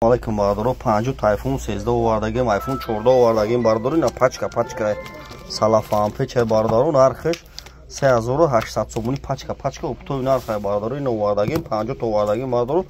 Алейкум, бародаро. 50 iPhone 13 овардагим, iPhone 14 овардагим, бародаро. Ина пачка пачка салафан печай, бародаро, нархш 3800 сомони, пачка пачка, оптовый нархай, бародаро. Ина овардагим, 50 овардагим, бародаро,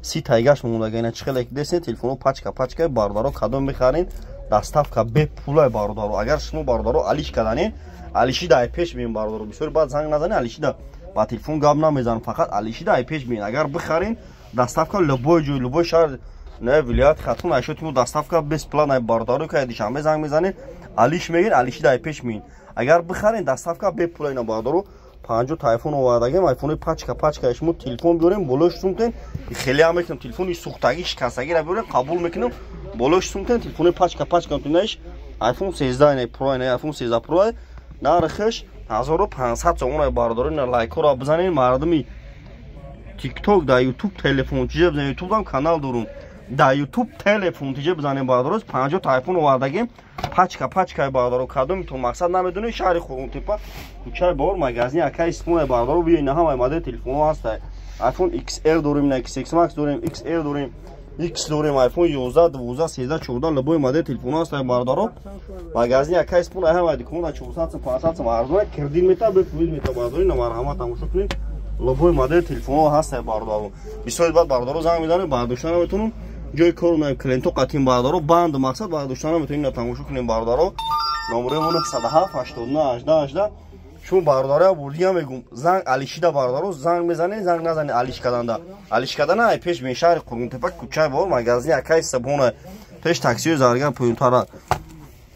30 тайгаш мондаги. Ина чихеле десен, телефоно пачка пачка, бародаро. Кадом мехарин, доставка бепулай, бародаро. Агар шумо, бародаро, алиш каданин, алишида ай пеш бин, бародаро. Бисёр баъд занг назанин, алишида ба телефон гап намезанам, фақат алишида ай пеш бин. Агар бихарин, доставка любой ҷой, любой шаҳр, не вилоят Хатлон, айшотиму доставка бесплатно, бародаро. Ка Душанбе занг мезанед, алиш мегин, алишида ай пеш меин. Агар бихарин, доставка бепула. Ина, бародаро, 50 айфон овардагем, айфони пачка пачка. Шумо телефон биёрем, болош сумтен, хеле ҳам мекунам. Телефони сӯхтагӣ, шикастагиро биёрем, қабул мекунам, болош сумтен. Телефони пачка пачка, наиш iPhone 13 ина Pro, ина iPhone 13 Pro, нархш 1500 сомон, бародаро. Ина лайкҳоро бизанед, мардуми ТикТок, дар Ютуб телефон чизе бизанед, Ютубам канал дорум, дар Ютуб телефон тиже бизанем, бародаро. 50 айфон овардагем, пачка пачка, бародаро. Кадомитон мақсад намедонед, шаҳри Қурғонтепа, кӯчаи Бовар, магазини акаи Исмоне, бародаро, биё. Ина ҳамаи модели телефонҳо ҳаста. iPhone XR дорем, ина XS Max дорем, XR дорем, X дорем, iPhone 11, 12, 13, 14, любой модели телефонҳо ҳаста, бародаро. Магазини акаи Исмоне, ҳамаи дуконда 400 сом, 500 сом арзон, кредит мета, бепул мета, бародаро. Ина марҳамат, тамошо кунед, любой модели телефонҳо ҳаста, бародаро. Бисёри баъд, бародаро, занг мезанем, бардошта наметонам, ҷои кору на клиентҳо қатим, бародаро, банд, мақсад бардошта наметонем. Ина тамошо кунем, бародаро. Номерои мо 907 89 18 18. Шумо, бародаро, бурдия мегум, занг алишида, бародаро, занг мезанед, занг назанед. Алиш каданда, алиш кадана ай пеш мен, шаҳри Қурғонтепа, кӯчаи Бовар, магазини акаи Сабона, пеш таксиҳои Заргар, поёнтара.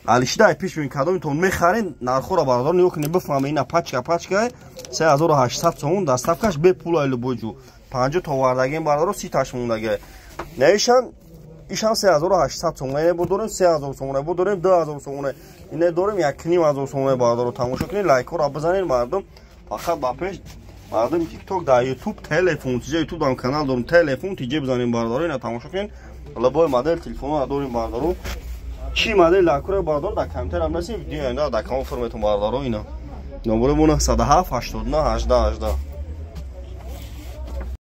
Алишида ай пеш мен. Кадомитон мехарен, нархҳоро, бародаро, нигоҳ кунед, бифаҳмед. Ина пачка пачка, 3800 сомон, доставкаш бепул, ай любой ҷо. 50 овардагем, бародаро, 30 таш мондаги. Наишам, ишам 3800 сомона. Ине бо дорем 3000 сомона, бо дорем 2000 сомона, ине дорем 1500 сомона, бародаро. Тамошо кунед, лайкҳоро бизанед, мардум, фақат ба пеш. Мардум ТикТок, дар Ютуб телефон тиҷа, Ютуб дам канал дорем, телефон тиҷа бизанем, бародаро. Ина тамошо кунед, любой модел телефонро дорем, бародаро. Чӣ модел лайкҳоро, бародаро, дар комментариям насим, видео ина дар канал форметон, бародаро. Ина номерои мо 907 89 18 18.